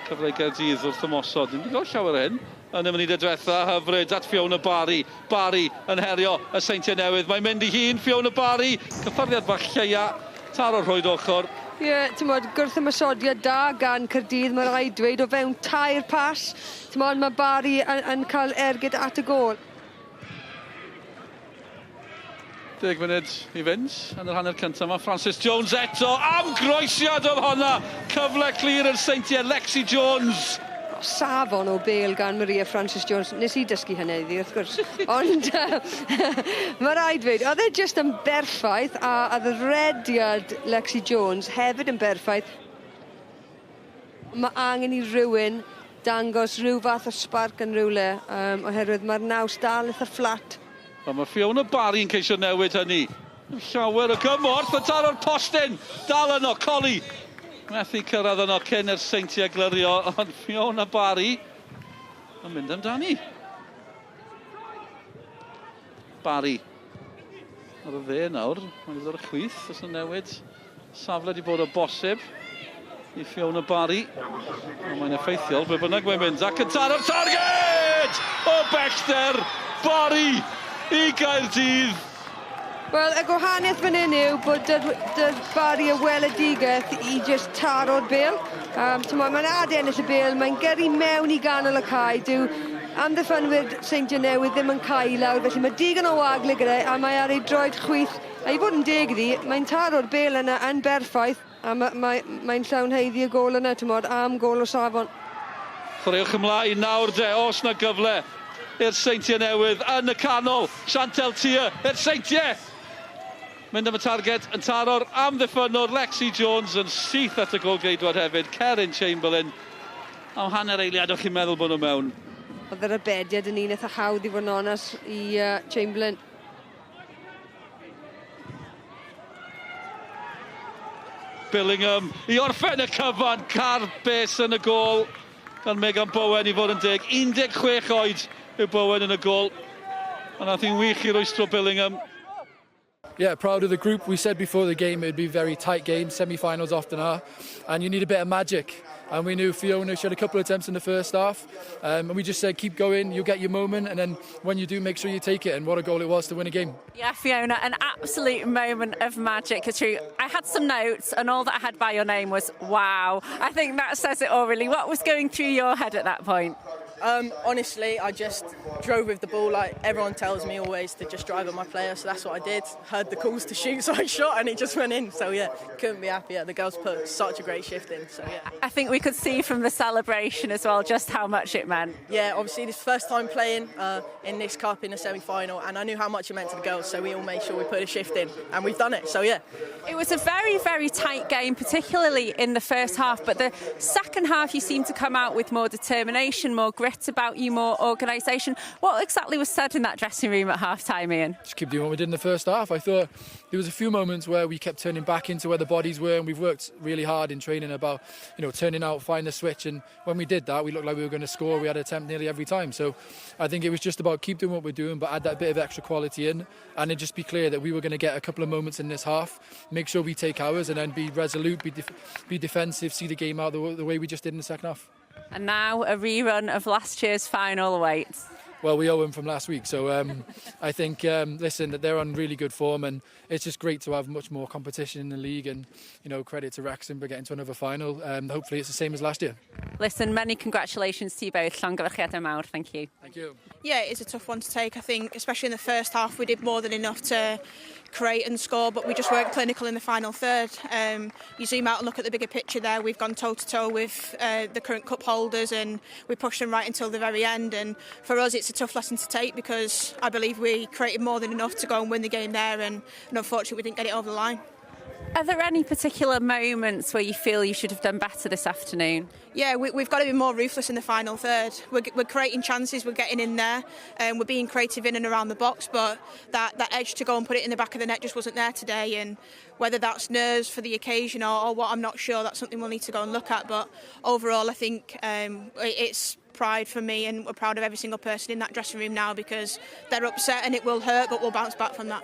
Cyfle i Gaerdydd wrth ymosod. Ni'n gweld llawer o hyn yn y munudau diwetha. Hyfryd at Fiona Barry. Barry yn herio y Seintiau Newydd. Mae'n mynd i hun, Fiona Barry. Cyffyrddiad bach lleia. Taro rhwyd ochr. Ie, yeah, ti'n gwrth ymosodiad da gan Caerdydd, mae rhaid dweud, o fewn tair pas. Ti'n mae Barry yn, yn cael ergyd at y gôl. Deg munud i fynd yn yr hanner cyntaf. Mae Francis Jones eto am groesiad oedd honna. Cyfle clir i'r Seintiau, Lexi Jones. Safon o bêl gan Maria Francis Jones. Nes i dysgu hynny iddi, wrth gwrs. Ond mae rhaid dweud, oedd e jyst yn berffaith a oedd y rediad Lexi Jones hefyd yn berffaith. Mae angen i rywun dangos rhyw fath o spark yn rhywle, um, oherwydd mae'r naws dal eitha fflat. Wel, mae Fiona Barry yn ceisio newid hynny. Llawer o gymorth, a taro'r postyn! Dal yno, Colli! Methu cyrraedd yno cyn i'r Seintiau glirio, ond Fiona Barry yn mynd amdani. Barry ar y dde nawr, mae'n mynd ar y chwith, os yna newid safle wedi bod o bosib i Fiona Barry. Ond mae'n effeithiol, be bynnag mae'n mynd, ac yn taro'r targed! O bellter, Barry i Gaerdydd! Wel, y gwahaniaeth fan hyn yw bod dy'r, dy'r Barry y weledigaeth i jyst taro'r bêl. Um, Mae'n ad ennill y bêl, mae'n gyrru mewn i ganol y cae. Dyw amddiffynwyr Seintiau Newydd ddim yn cael i lawr, felly mae digon o wagle gyda e, a mae ar ei droed chwith. A i fod yn deg iddi, mae'n taro'r bêl yna yn berffaith, a mae'n mae, mae llawn haeddu y gôl yna, ti'n am gôl o safon. Chwaraewch ymlaen nawr de, os na gyfle i'r Seintiau Newydd yn y canol. Chantel Tia i'r Seintiau! Mynd am y targed yn taro'r amddiffynnwr Lexi Jones yn syth at y gôl-geidwad hefyd, Cerin Chamberlain. Am hanner eiliad o'ch chi'n meddwl bod nhw mewn. Oedd yr arbediad yn un eitha hawdd i fod yn onest i Chamberlain. Billingham i orffen y cyfan, car bes yn y gôl gan Megan Bowen i fod yn deg. 16 oed yw Bowen yn y gôl. A nath hi'n wych i rwystro Billingham. Yeah, proud of the group. We said before the game it'd be a very tight game, semi-finals often are, and you need a bit of magic. And we knew Fiona, she had a couple of attempts in the first half, and we just said, keep going, you'll get your moment, and then when you do, make sure you take it. And what a goal it was to win a game. Yeah, Fiona, an absolute moment of magic. True. I had some notes, and all that I had by your name was, wow. I think that says it all, really. What was going through your head at that point? Honestly, I just drove with the ball. Like everyone tells me always to just drive at my player, so that's what I did. Heard the calls to shoot, so I shot and it just went in. So yeah, couldn't be happier. The girls put such a great shift in, so yeah. I think we could see from the celebration as well just how much it meant. Yeah, obviously this first time playing in this cup in the semi-final, and I knew how much it meant to the girls, so we all made sure we put a shift in, and we've done it, so yeah. It was a very, very tight game, particularly in the first half, but the second half you seemed to come out with more determination, more grit about you, more organisation. What exactly was said in that dressing room at half-time, Ian? Just keep doing what we did in the first half. I thought there was a few moments where we kept turning back into where the bodies were, and we've worked really hard in training about, you know, turning out, find the switch, and when we did that, we looked like we were going to score. We had an attempt nearly every time. So I think it was just about keep doing what we're doing, but add that bit of extra quality in, and it just be clear that we were going to get a couple of moments in this half, make sure we take ours, and then be resolute, be defensive, see the game out the way we just did in the second half. And now a rerun of last year's final awaits. Well, we owe them from last week, so I think, listen, that they're on really good form, and it's just great to have much more competition in the league, and, you know, credit to Wrexham for getting to another final. Hopefully it's the same as last year. Listen, many congratulations to you both. Llongyfarchiadau mawr, thank you. Thank you. Yeah, it is a tough one to take. I think, especially in the first half, we did more than enough to create and score, but we just weren't clinical in the final third. You zoom out and look at the bigger picture there, we've gone toe-to-toe with the current cup holders, and we pushed them right until the very end. And for us, it's a tough lesson to take, because I believe we created more than enough to go and win the game there, and unfortunately we didn't get it over the line. Are there any particular moments where you feel you should have done better this afternoon? Yeah, we've got to be more ruthless in the final third. We're creating chances, we're getting in there, and we're being creative in and around the box, but that edge to go and put it in the back of the net just wasn't there today. And whether that's nerves for the occasion or what, I'm not sure. That's something we'll need to go and look at. But overall, I think it's pride for me, and we're proud of every single person in that dressing room now, because they're upset and it will hurt, but we'll bounce back from that.